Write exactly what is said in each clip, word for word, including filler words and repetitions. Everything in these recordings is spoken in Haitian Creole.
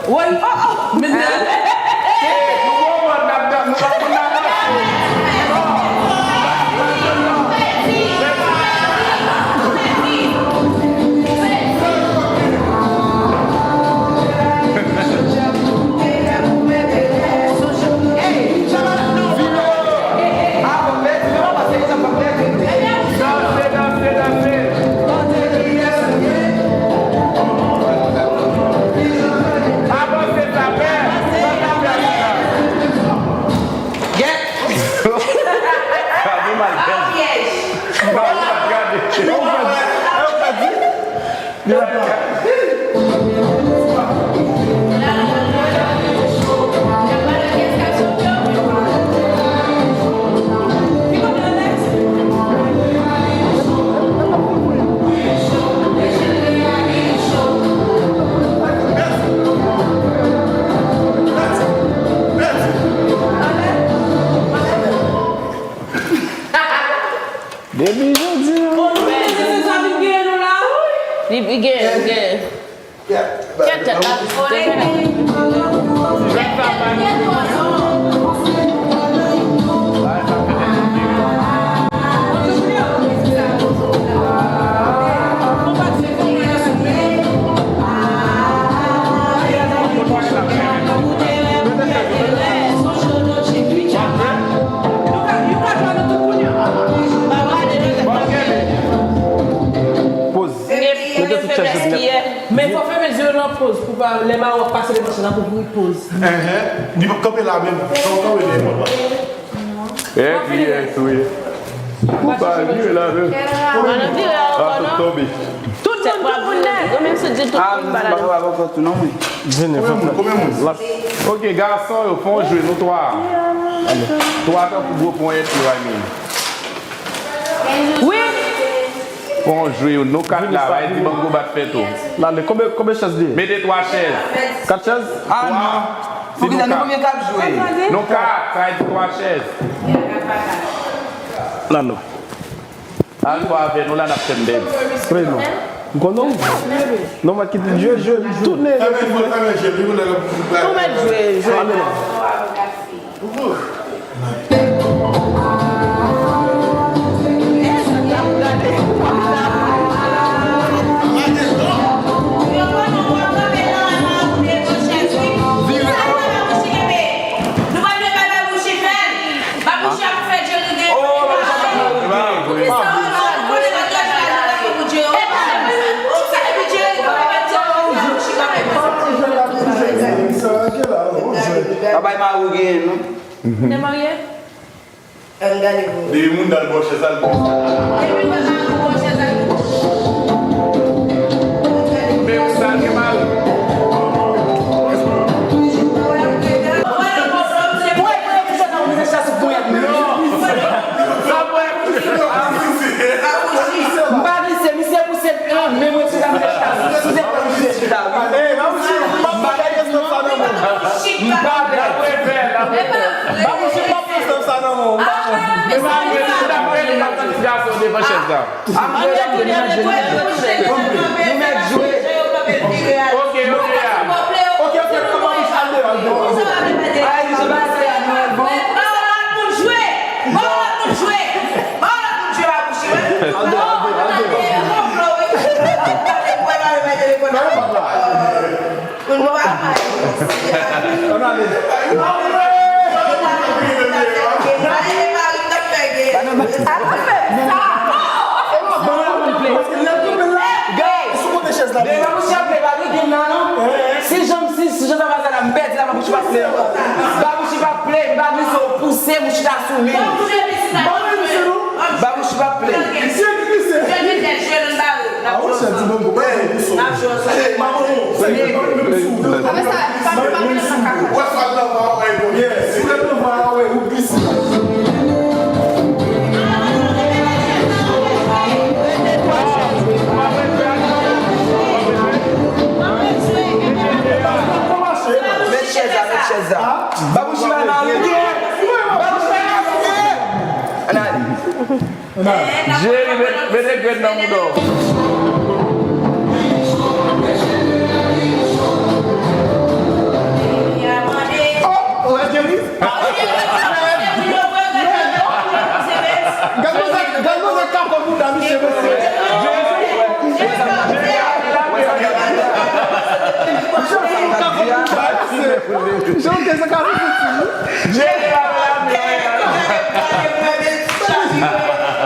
Woy, oh, oh. Men, Depi jodi a. Li, li gen, li gen. Kèt tèt la. Poz. Mete tout chèz yo nèt. Men fò fèmen zye yo nan poz pou pa lè Mawòk pase devan chèz la pou vire poz. Enhen. Li p ap kanpe la menm. Fò w kanpe dèyè pòt la. Epi, yes, wi. Ou pa vire la menm. Mwen vire ankò non. Tout tonbe. Tout moun, tout moun nèt. Ou menm sou di tout moun pa la. Vini, fè m. Konbyen moun? Ok, gason yo, fè yon jwe, nou twa. Twa tankou gwo ponyèt yo, I mean. Wi. Fè yon jwe, nou kat la, va di bango bat fè tou. Lale, konbyen, konbyen chèz li ye? Mete twa chèz. Kat chèz? Ah, non. Poukisa nou konbyen k ap jwe? Nou kat, sa vle di twa chèz. Lalo. Al fò avè nou la, n ap fè m bèl. Wi, non. M konn non. Non, mwen ki di jwe, jwe, tounen. Fèmen, fèmen je, li vle. Ou mèt jwe, jwe. Ale non. Pa bay mari w genyen, non. Te marye? Ann gade pou. Depi moun nan bò chèz la, l bò. Depi moun nan bò chèz la, l bò. Men sa gen mal. M pa glise, misye pouse men mwen sou la, misye chita. Misye pouse chita. Ey, pa bouche, pa bouche. M pa bouche, pa bouche. Sa nan men w. Epa vre. Epa vre, li pa pran ti gason devan chèz la. An nou tounen, an nou tounen, nou tounen. Nou mèt jwe. Ok, ok, a. Ok, ok, kòman w chal de, al de, al de. Ay, li jwe ba se a nou, bon. Ba w lòt moun jwe. Ba w lòt moun jwe. Ba w lòt moun jwe, pa bouche. Al de, al de, al de. Konplo, wi. Gade, mwen pa remèt telefòn nan. Pou nou pa bay. Ann ale. Ann ale, Mari, n ap fè gè. Sa pa fè sa. Paske lè l tonbe la, gade, sou kote chèz la. Devan mouche ap play, pa gen nan, non. Si jan, si, si jan sa pase la, m pèdi la, pa mouche pa play ankò. Pa mouche pa play, m pa glise, w pouse, mouche ta sou men. Ba mwen glise, non. Ba bouch pa ple. Misye ki glise. Jwe, jwe, jwe, jwe, nou bare. N ap jwe ansanm. N ap jwe ansanm. Hey, maman, hey, maman, menm si w vle. Apre sa, sa pa nan kaka. Wè sa nan va wè, bon. Yeah, si w lè nan va wè, ou glise. Met chèz la, met chèz la. Babouch pa nan rye. Babouch pa nan rye. Ann ale. Jerry, met, mete grenn nan mouda w. Se yon tèks sa ka fè soti, wi. Jezi la, la, la.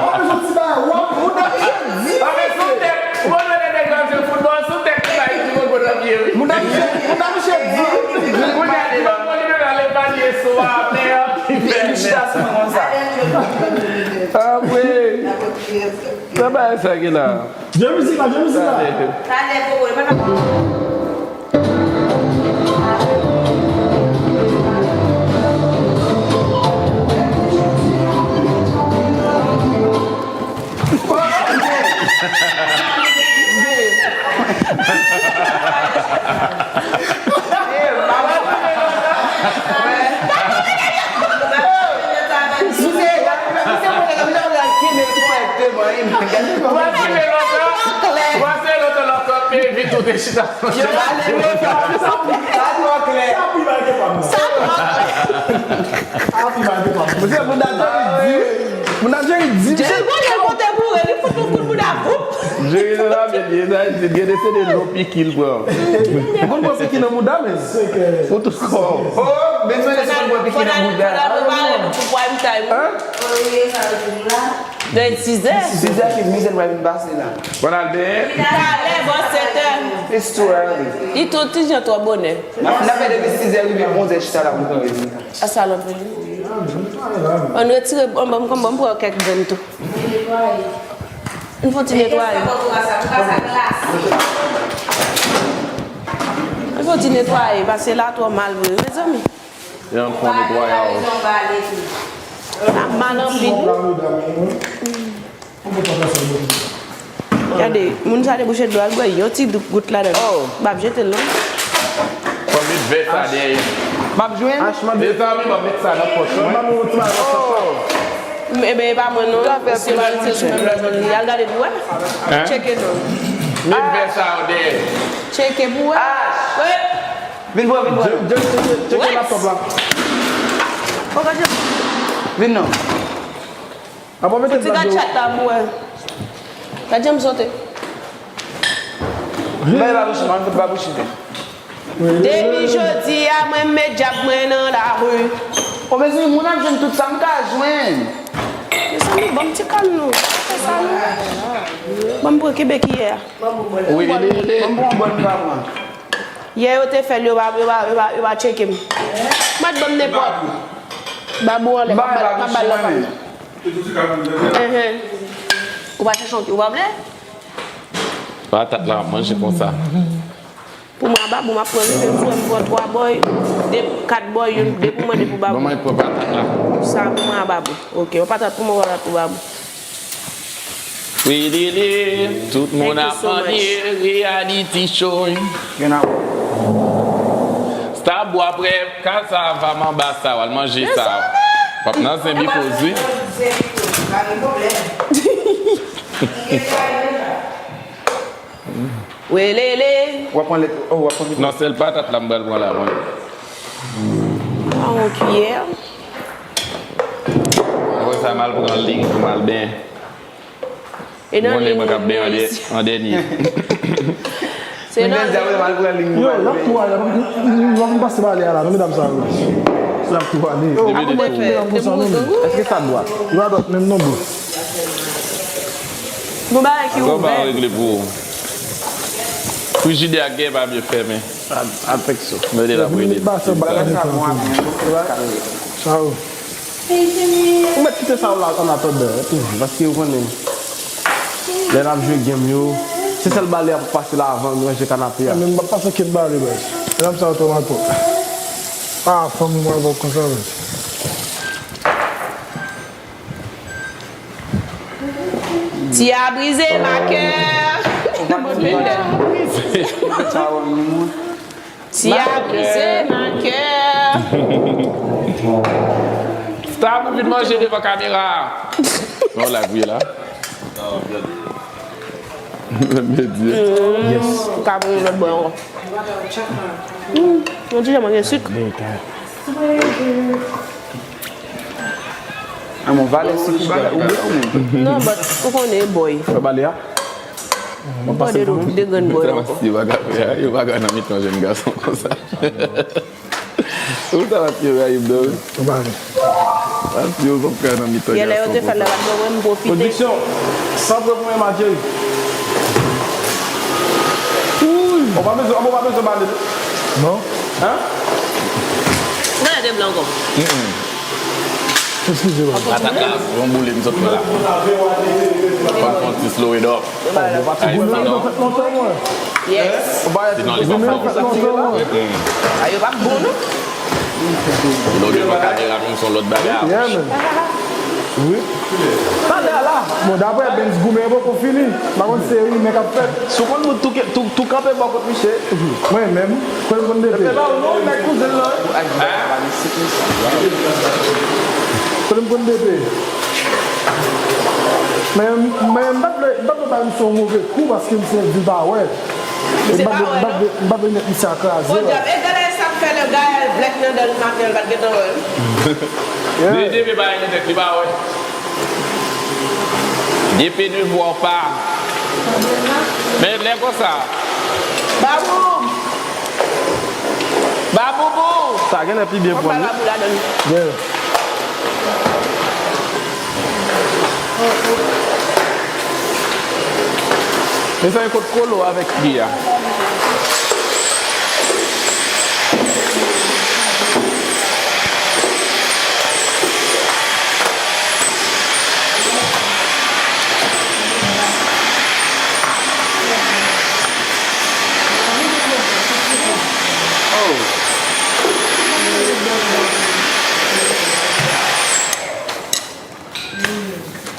Ou bezwen ti bagay, w ap, ou nan chèf di. Ou konn lè nèg la jwe foutbòl, sou tèks li bay ti gogo nan pye, wi. Moun nan chèf, moun nan chèf di. Kounye a, li pa konn li menm ale pale sou a, men an, li chita sou mwen konsa. Apre, nan bagay sa ki la. Jwe mizik la, jwe mizik la. Talè, bobo, li pa nan Yo, ale, yo, sa, sa, sa twò klè. Sa twò klè. Mesye, moun nan Jerry di, moun nan Jerry di, misye. Jerry konnen l kote boure, li fout nou kout bouda, voup. Jerry nan la men, li nan di, gen de se de lo piki l pran. Moun pran piki nan bouda, men. Pou tout kò. Oh, men se moun pran piki nan bouda. Fò n al, fò n al prepare nou pou prime time. Hein? Gen sizè. Sizè ki mizè nou pa vin pase la. Bon, al benyen. Talè, bò, sèt è. It's too early. Li tou ti jan twò bonè. N ap, n ap fè depi sizè rive onzè chita la pou nou kanpe vini. A sa l anpil. Ann retire, bon, bon, bon, bon, pran kèk grenn tou. N fò ti netwaye. N fò ti netwaye, paske la twò mal vre, mezanmi. E ann fè yon netwayaj. Sa mal anpil. Gade, moun sa debouche dlo al bwè yon ti gout ladan. Oh. M ap jete l non. Fò m met vè sa dèyè. M ap jwenn. Mezanmi, m ap met sa nan pòch mwen. Oh. Ebyen, e pa mwen non. Se pa se sou menm lòt moun li. Al gade pou wè. Hein? Tcheke non. Met vè sa dèyè. Tcheke pou wè. Wi. Vin pran, vin pran. Tcheke laptop la. Vin non. Fouti gad chat la pou wè. Gad jan m sote. Bay babouch, man, fout babouch vin. Depi jodi a, mwen met djab mwen nan lari. O mezanmi, moun ap jwenn tout sa m ka jwenn. Mezanmi, ban m ti kal nou. Pa fè sa non. Ban m pran kenbe kiyè a. Wi, li, li. Ban m pran yon bòn pa mwen. Yè yo te fè l, yo pa, yo pa, yo pa, yo pa tcheke m. Mwen ban m nenpòt. Babou anlè, pa bal, pa bal nan pa m. Enhen. Ou pa chèche yon, ou pa vle? Patat la, m ap manje konsa. Pou mwen, babou, m ap pran, m pran twa bòy, de, kat bòy, youn, de pou mwen, de pou babou. Ban mwen pran patat la. Sa pou mwen, babou. Ok, yon patat pou mwen, yon patat pou babou. Wilili, tout moun ap mande reality show. Gen a wè. Stabou apre kasava m anba sa, w al manje sa. W ap nan zen bikoz, wi. Welele. W ap pran lèt, oh, w ap pran lèt. Non, sèl patat la m pral pran la, mwen. Pran yon kiyè. Apre sa, m al pran ling pou m al benyen. E nan ling mwen, mwen k ap benyen an dè-, an dènye. Se nan ling. Yo, l ap tou ale, l ap vin pase bale a la, non, medam sa yo. L ap tou ale. Depi de tou. Èske sa dwat? Yo, adwat menm non, bro. Gon bagay ki ouvè. Regle pou ou. Frijidè a gen pa byen fèmen. Avèk sa. Mwen te la pou ede. Bagay sa bon, wi. Sa yo. Ou mèt kite sa yo la an atandan, toujou, paske ou konnen, lè n ap jwe game yo, se sèl bale a pou pase la avan nou ranje kanape a. Men m p ap pase okenn bale, baz. Medam sa yo twò malpwòp. Ah, fanmi mwen, mwen konsa, baz. Ti a brize ma kè. Ti a brize ma kè. Stabou vin manje devan kamera. Non, la gri la. Yes. Ou ka pran yon lòt bò ankò. Hmm, yon ti jan manje sik. A, mwen valè sik ou bwè ou menm. Non, but ou konnen e bòy. Ou bale a? Mwen pase de, de grenn bòy ankò. Yo pa ka fè a, yo pa ka nan mitan jèn gason konsa. Ou ta la tiye rayib nan, wi. Ou pa vle. Ap tiye w zòt kay nan mitan gason konsa. Yè lè yo te fè l la, m pwofite. Pwodiksyon, san pran pou mwen, Madjeri. Ou pa bezwen, ou pa bezwen bale. Non. Hein? Gade de blan ankò. Eskize mwen. Patat la, yon boule m sot fè la. Fò m fè yon ti slow it up. Goumen an fèt lontan, mwen. Yes. Sinon, li pa fò. Goumen an fèt lontan, mwen. A, yo pa bon, non? Lè w devan kamera, konn se yon lòt bagay. Yeah, man. Wi. Talè a la. Bon, daprè Benz, goumen an poko fini. M pa konn si se rimè k ap fèt. Si w konn moun tou, tou, tou kanpe bò kot misye. Mwen menm, kote m konn depe? Epe ba ou non, nèg kouzen l lan. Kote m konn depe? Men, men m pa t vle, m pa t vle bay misye yon move kou paske misye di l pa wè. M pa vle, m pa vle, m pa vle nèk misye a kraze. Podyab, e gade sa k fè lè Gaël blèk nan dan l maten an, l pa t gentan wè l. Depi, depi bay nan tèt li pa wè. Depi de vwa w pa. Men lè konsa. Babou! Baboubou! Sa genlè pi byen pou li. Babou ladan. Yeah. Mezanmi, kot kolo avèk pye a?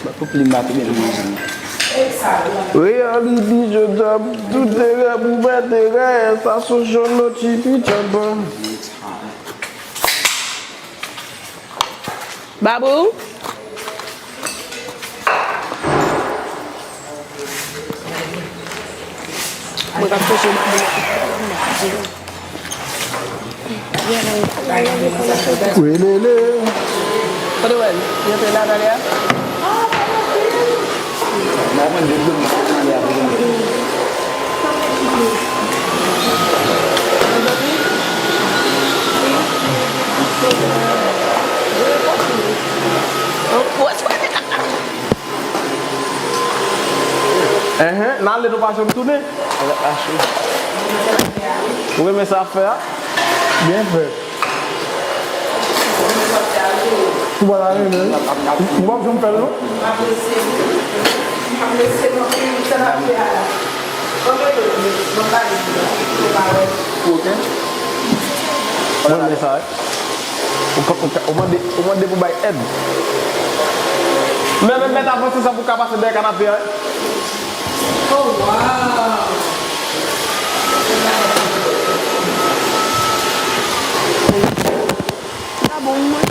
Ba pou plim ba te byen nan manje. Reality, jodi a, tout te rè pou pète rè, sa sou show no chipi tchanpan. Babou? Mwen k ap chèche Babou. Welele. Kote w wè l? Li antre la, talè a? Enhen, n ale nou pa janm tounen. Ou renmen sa ap fè a? Byen fèt. Ou pa ta renmen l? Ou p ap janm fè l non? Ou renmen sa wi. Ou ka, ou ka, ou mande, ou mande pou bay èd. Men, men, mèt avanse sa pou ka pase dèyè kanape a. Oh, wow! Sa bon, mwen.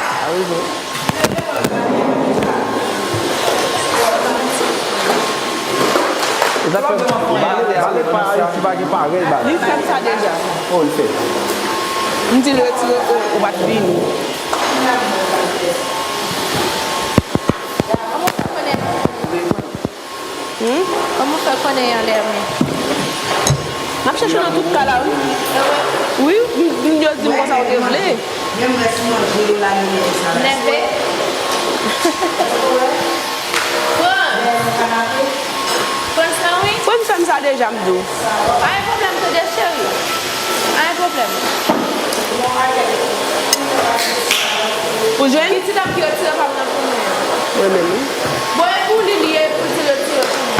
A wi, vre. E sa k fè bale, bale pa Ayiti pa gen parèy bale. Li fè m sa deja. Oh, li fè. M di l retire, ou, ou pa t vini. Hmm? Kòman w fè konnen y anlè men? M ap chèche w nan tout kay la, wi. Wi, m, m, yo di m konsa w te vle. Nève. Pran. Pran sa, wi. Pran fè m sa deja, m di w. Pa gen pwoblèm, tande, cheri. Pa gen pwoblèm. Ou jwenn? Pitit ap retire pa m nan pou mwen. Mwen menm, wi. Bon, e pou li, li ye, pou ti retire pou mwen.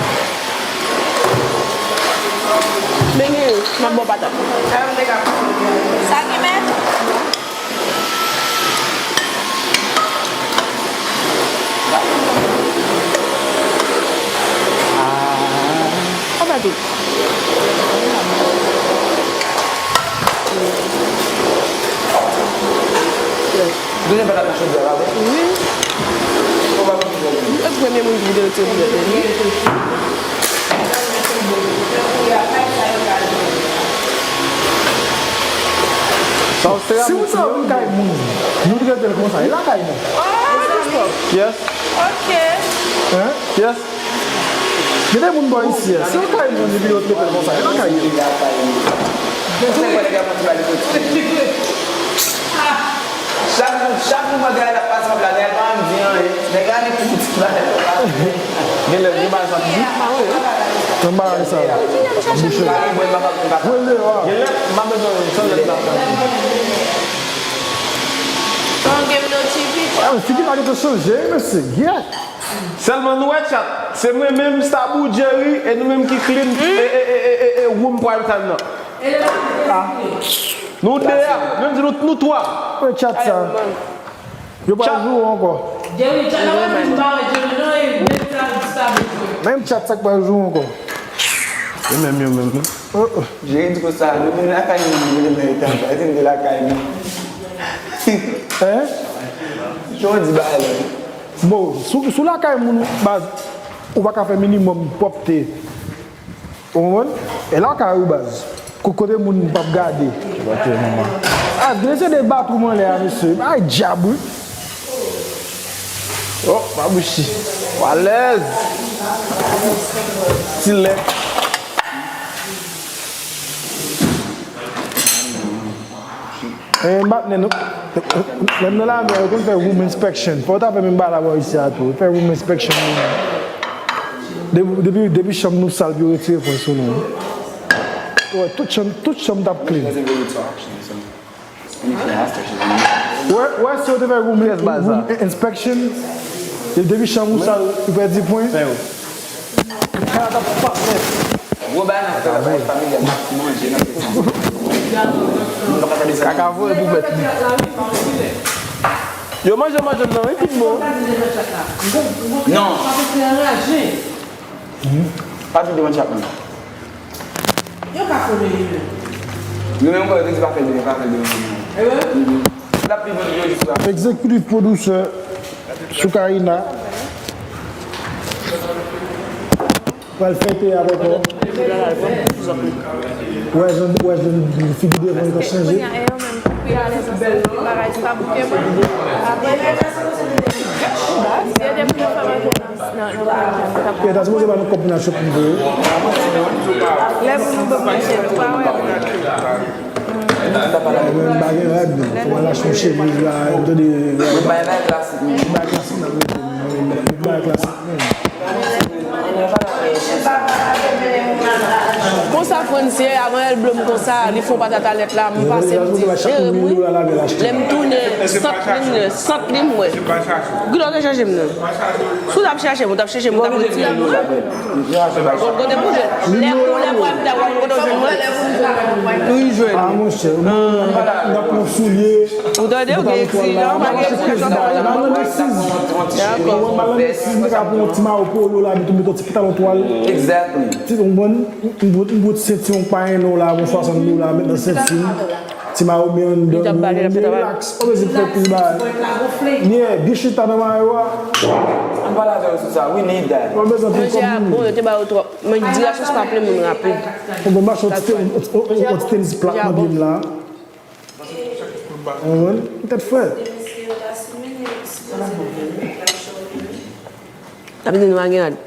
Men gen, m ap ba w patat. Sa ki mèt? Apa tout. Yes. Ou te gen patat nan chodyè la, wi? Wi. Ou pa konn ki jòl li? Mwen premye moun ki te retire boulèt li. Sa w se... Si moun sa yo vin kay moun, nou trete l konsa, e lakay nou. Yes. Ok. Hein? Yes. Gen de moun bò isi a, si yo kay moun epi yo trete l konsa, e lakay yo. Chak jou, chak jou mwen gade l ap pase anba la, nèg pa janm di anyen. Nèg la ni pou ti bagay. Genlè, genlè, sa. Anba la, sa. Bouche. Genlè, m ap bezwen yon sèl lèt la. Ah, figi la gentan chanje, mesye. Yeah. Sèlman nou wè chat. Se mwen menm, Stabou, Jerry, e nou menm ki clean, e, e, e, e, e, e room prime time nan. Ah. Nou de a, menm di nou, nou twa. Wè chat sa. Yo pral joure ankò. Jerry, chat la pa fin bare Jerry, non, e menm sa, sa bezwen. Menm chat sa k pral joure ankò. Yo menm, yo menm, non. Oh, oh. Jerry di konsa, nou vin lakay nou, nou vin lakay nou. Hein? Jan w di bagay la. Bon, sou, sou lakay moun, baz, ou pa ka fè minimòm pwòpte. Ou konprann? E lakay ou, baz. Ko-, kote moun p ap gade. Ah, dresye de batwou m anlè a, mesye. Ay, dyab, wi. Oh, babouchi. Ou alèz. Ti lè. Eh, m ap, lè m nan lamè, yo konn fè room inspection. Fò w ta fè menm bagay la bò isi a tou. Fè room inspection. Depi, depi, depi chanm nou sal, pou yo retire pwen sou nou. Wè, tout chanm, tout chanm t ap clean. Wè, wè, si yo te fè room, room inspection, depi chanm ou sal, yo pèdi pwen. Kaka t ap pap nèt. Gwo bagay nan fè la, bagay familyal, n ap manje nan fè sa. Moun pa ka tande sa. Kaka voye pou bèt li. Yo manje, manje m nan, wi, tout bon. Non. Pa vin devan chat mwen. Yo ka kole li menm. Nou menm, kò yo te di pa fè l devan, pa fè l devan moun nan. Ewe? L ap pi bon videyo jis la. Executive producer Soukarina. Pral fete avèk ou. Wè, jan, wè, jan figi devan li chanje. E ta sipoze ba nou kòb pou n al shopping vre. Lè pou nou bò mache, nou pa wè. Mwen, m pa gen rad, non. Fò mwen al achte yon chemiz la, m tande. Mwen bay bagay klasik, men. Bay klasik, nan mwen, mwen bay klasik, men. Konsa, Frantz ye, avan èl ble m konsa, li fè yon patat a lèt la, m pase, m di, jere m, wi. Lè m tounen, sant li m ye, sant li m wè. Kilè w te chèche m nan? Si w t ap chèche m, ou t ap chèche m, ou t ap retire m, wi. Bon, kote pou jwenn. Lè pou lè pou lè pou kote w jwenn mwen. Wi, jwenn. Ah, monchè, m ap pran soulye. Ou tande, ou gen eksijan, pa gen eksijan. M al nan Macy's. Dakò. M al nan Macy's, m te ka pran yon ti mayo polo la, m te met yon ti pantalon twal. Exactly. Ti, ou konprann? M, m, m pran ti sentiwon k pa en non la, bon, swasant dola, met nan senti m. Ti mayo byen anndan, m relax. Ou bezwen fè pil bagay. Yeah, byen chita nan mayo a. Ann pale avè yo sou sa. We need that. Ou bezwen pil kòb. Manje a bon, yo te ba yo twòp. Men di la sos pa plen moun rapid. Ou bon, m achte yon ti te-, yon, yon, yon ti tenis plat nan pye m la. Ou konprann? Tèt frèt. Sa vle di nou pa gen rad.